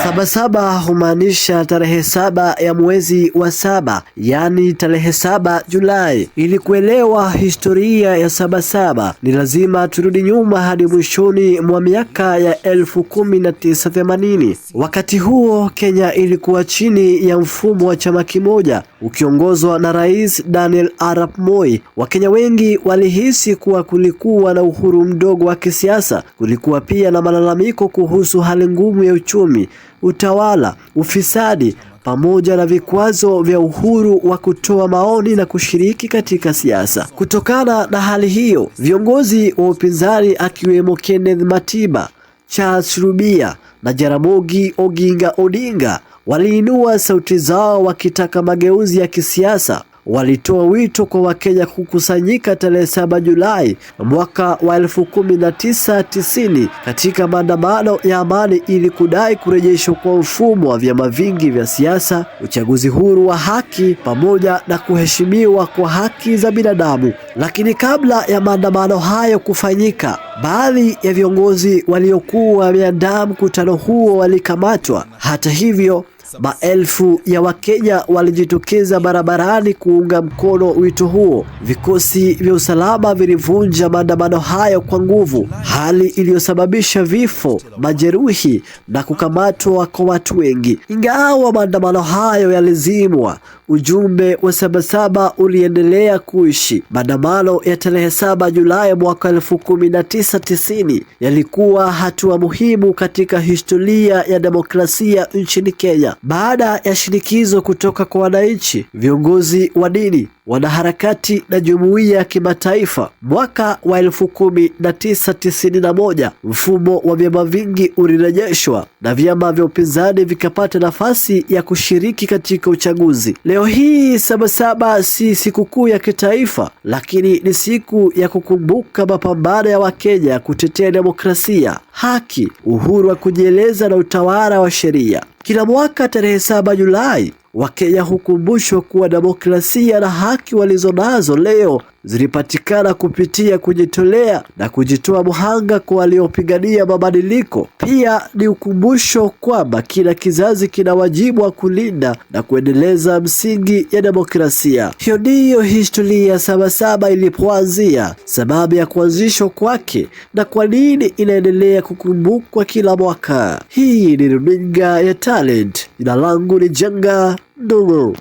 Sabasaba humaanisha tarehe 7 ya mwezi wa 7, yaani tarehe 7 Julai. Ili kuelewa historia ya Sabasaba ni lazima turudi nyuma hadi mwishoni mwa miaka ya 1980. Wakati huo Kenya ilikuwa chini ya mfumo wa chama kimoja ukiongozwa na Rais Daniel Arap Moi. Wakenya wengi walihisi kuwa kulikuwa na uhuru mdogo wa kisiasa. Kulikuwa pia na malalamiko kuhusu hali ngumu ya uchumi, utawala, ufisadi pamoja na vikwazo vya uhuru wa kutoa maoni na kushiriki katika siasa. Kutokana na hali hiyo, viongozi wa upinzani akiwemo Kenneth Matiba, Charles Rubia na Jaramogi Oginga Odinga waliinua sauti zao wakitaka mageuzi ya kisiasa. Walitoa wito kwa Wakenya kukusanyika tarehe 7 Julai mwaka wa 1990 katika maandamano ya amani ili kudai kurejeshwa kwa mfumo wa vyama vingi vya siasa, uchaguzi huru wa haki, pamoja na kuheshimiwa kwa haki za binadamu. Lakini kabla ya maandamano hayo kufanyika, baadhi ya viongozi waliokuwa wameandaa mkutano huo walikamatwa. Hata hivyo, maelfu ya Wakenya walijitokeza barabarani kuunga mkono wito huo. Vikosi vya usalama vilivunja maandamano hayo kwa nguvu, hali iliyosababisha vifo, majeruhi na kukamatwa kwa watu wengi. Ingawa maandamano hayo yalizimwa, ujumbe wa Sabasaba uliendelea kuishi. Maandamano ya tarehe 7 Julai mwaka 1990 yalikuwa hatua muhimu katika historia ya demokrasia nchini Kenya. Baada ya shinikizo kutoka kwa wananchi, viongozi wa dini, wanaharakati na jumuiya ya kimataifa, mwaka wa 1991 mfumo wa vyama vingi ulirejeshwa na vyama vya upinzani vikapata nafasi ya kushiriki katika uchaguzi. Leo hii Sabasaba si sikukuu ya kitaifa, lakini ni siku ya kukumbuka mapambano ya Wakenya kutetea demokrasia, haki, uhuru wa kujieleza na utawala wa sheria. Kila mwaka tarehe 7 Julai, Wakenya hukumbushwa kuwa demokrasia na haki walizonazo leo zilipatikana kupitia kujitolea na kujitoa mhanga kwa waliopigania mabadiliko. Pia ni ukumbusho kwamba kila kizazi kina wajibu wa kulinda na kuendeleza msingi ya demokrasia. Hiyo ndiyo historia ya Sabasaba ilipoanzia, sababu ya kuanzishwa kwake na kwa nini inaendelea kukumbukwa kila mwaka. Hii ni runinga ya Talent. Jina langu ni Jenga Ndungu.